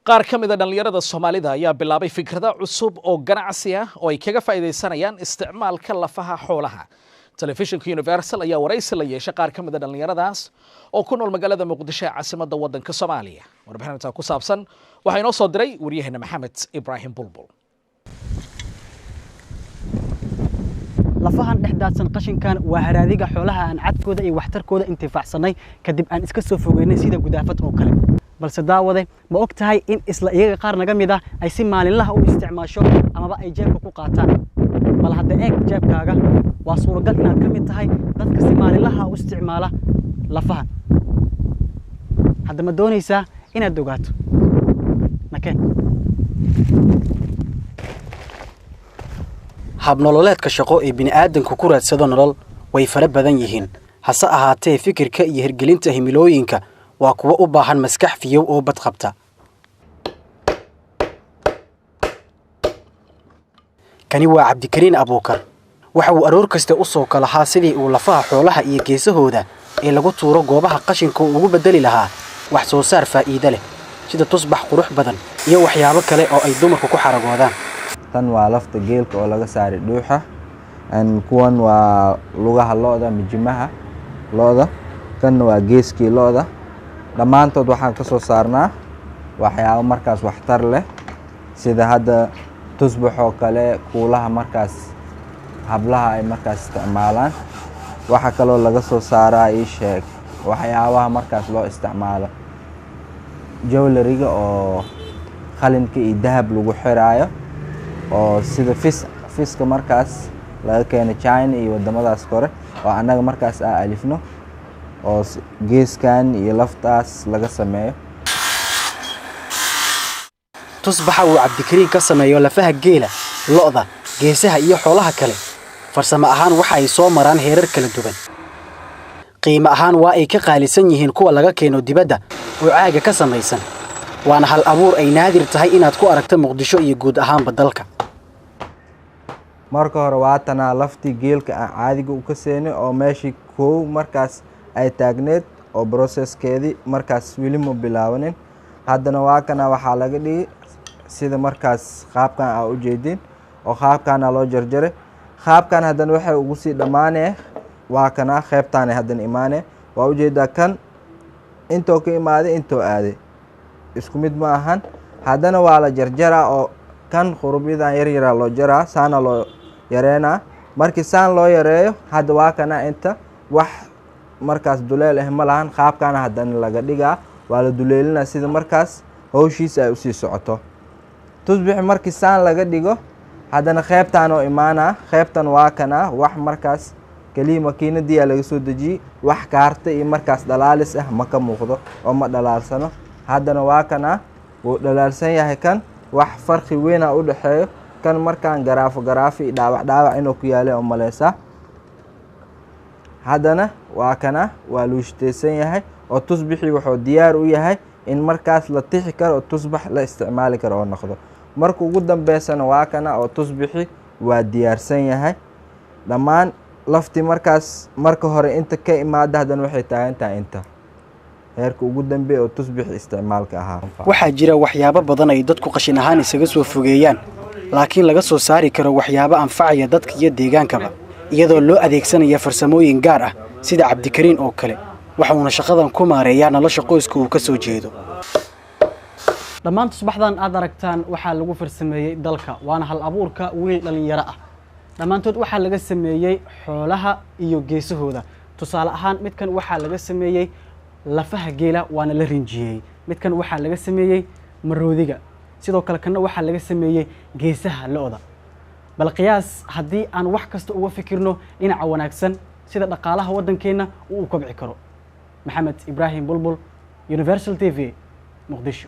Qaar ka mid a dhallinyarada Soomaalida ayaa bilaabay fikrado cusub oo ganacsi ah oo ay kaga faa'iidaysanayaan isticmaalka lafaha xoolaha. Telefishinka Universal ayaa waraysi la yeeshay qaar ka mid a dhallinyaradaas oo ku nool magaalada Muqdisho ee caasimadda waddanka Soomaaliya. Warbixinta ku saabsan waxaa inoo soo diray waryaheena Maxamed Ibraahim Bulbul. Lafahan dhex daadsan qashinkan waa haraadiga xoolaha aan cadkooda iyo waxtarkooda intifaacsanay, kadib aan iska soo fogeynay sida gudaafad oo kale. Balse daawade, ma og tahay in isla iyaga qaar naga mid ah ay si maalinlaha u isticmaasho amaba ay jeebka ku qaataan? Bal hadda eeg jeebkaaga, waa suuragal inaad ka mid tahay dadka si maalinlaha u isticmaala lafahan. Hadda ma doonaysaa inaad ogaato? Nakeen. Habnololeedka shaqo ee bini'aadanku ku raadsado nolol way fara badan yihiin, hase ahaatee fikirka iyo hirgelinta himilooyinka waa kuwo u baahan maskax fiyow oo badqabta. Kani waa Cabdikariin Abuukar. Waxa uu aroor kasta u soo kalahaa sidii uu lafaha xoolaha iyo geesahooda ee lagu tuuro goobaha qashinka uu ugu beddeli lahaa wax soo saar faa'iido leh, sida tusbax qurux badan iyo waxyaabo kale oo ay dumarku ku xaragoodaan. Tan waa lafta geelka oo laga saaray dhuuxa. Kuwan waa lugaha lo'da, mijimaha lo'da. Kanna waa geeskii lo'da. Dhammaantood waxaan ka soo saarnaa waxyaabo markaas waxtar leh, sida hadda tusbax oo kale, kuulaha markaas hablaha ay markaas isticmaalaan. Waxaa kaloo laga soo saaraa, ii sheeg, waxyaabaha markaas loo isticmaalo jewelry-ga oo qalinka iyo dahab lagu xiraayo, oo sida fis fiska markaas laga keeno China iyo wadamadaas kore, oo annaga markaas aa alifno, oo geeskan iyo laftaas laga sameeyo. Tusbaxa uu Cabdikariin ka sameeyo lafaha geela, lo'da, geesaha iyo xoolaha kale farsamo ahaan waxa ay soo maraan heerar kala duwan. Qiimo ahaan waa ay ka qaalisan yihiin kuwa laga keeno dibadda oo caaga ka samaysan, waana hal abuur ay naadir tahay inaad ku aragto Muqdisho iyo guud ahaanba dalka. Marka hore waa tanaa laftii geelka aan caadiga u kaseenay, oo meeshii koow markaas ay taagneed oo processkeedii markaas weli ma bilaabanin. Haddana waa kana, waxaa laga dhigay sida markaas qaabkan aa ujeedin, oo qaabkaana loo jarjaray. Qaabkan haddana waxay ugu sii dhammaanee waa kana qeybtaana haddana imaanee. Waa ujeedaa, kan intoo ka imaaday intoo aaday isku mid ma ahan. Haddana waa la jarjaraa, oo kan qurubyadan yar yaraa loo jaraa, saana loo yareynaa. Markii saan loo yareeyo, hadda waa kana, inta wax markaas duleel ah ma lahan. Qaabkaana haddana laga dhigaa, waa la duleelinaa sida markaas howshiisa ay usii socoto. Tusbixi markii saan laga dhigo, haddana qeybtaan oo imaanaa. Qeybtan waa kanaa, wax markaas keliya makiinadiyaa laga soo dejiyey, wax kaarta iyo markaas dhalaalis ah ma ka muuqdo oo ma dhalaalsano. Haddana waa kanaa, wuu dhalaalsan yahay. Kan wax farqi weynaa u dhexeeyo. Kan markaan garaafo garaafo iyo dhaawac dhaawac inuu ku yaalay oo maleysaa. Haddana waa kana, waa luushteysan yahay, oo tusbixii wuxuu diyaar u yahay in markaas la tixi karo oo tusbax la isticmaali karo oo noqdo. Marka ugu dambeysana waa kana, oo tusbixi waa diyaarsan yahay dhammaan. Laftii markaas marka hore inta ka imaada, haddana waxay taagan tahay inta heerka ugu dambeeya oo tusbixi isticmaalka ahaa. Waxaa jira waxyaabo badan ay dadku qashin ahaan isaga soo fogeeyaan, laakiin laga soo saari karo waxyaabo anfacaya dadka iyo deegaankaba, iyadoo loo adeegsanaya farsamooyin gaar ah sida Cabdikariin oo kale. Waxuuna shaqadan ku maareeyaa nolosha qoyska uu ka soo jeedo. Dhammaan tusbaxdan aad aragtaan waxaa lagu farsameeyey dalka, waana hal abuurka wiil dhallinyaro ah. Dhammaantood waxaa laga sameeyey xoolaha iyo geesahooda. Tusaale ahaan, midkan waxaa laga sameeyey lafaha geela, waana la rinjiyey. Midkan waxaa laga sameeyey maroodiga. Sidoo kale kanna waxaa laga sameeyey geesaha lo'da. Bal qiyaas haddii aan wax kasta uga fikirno dhinaca wanaagsan, sida dhaqaalaha waddankeenna uu u kobci karo. Maxamed Ibraahim Bulbul, Universal TV, Muqdisho.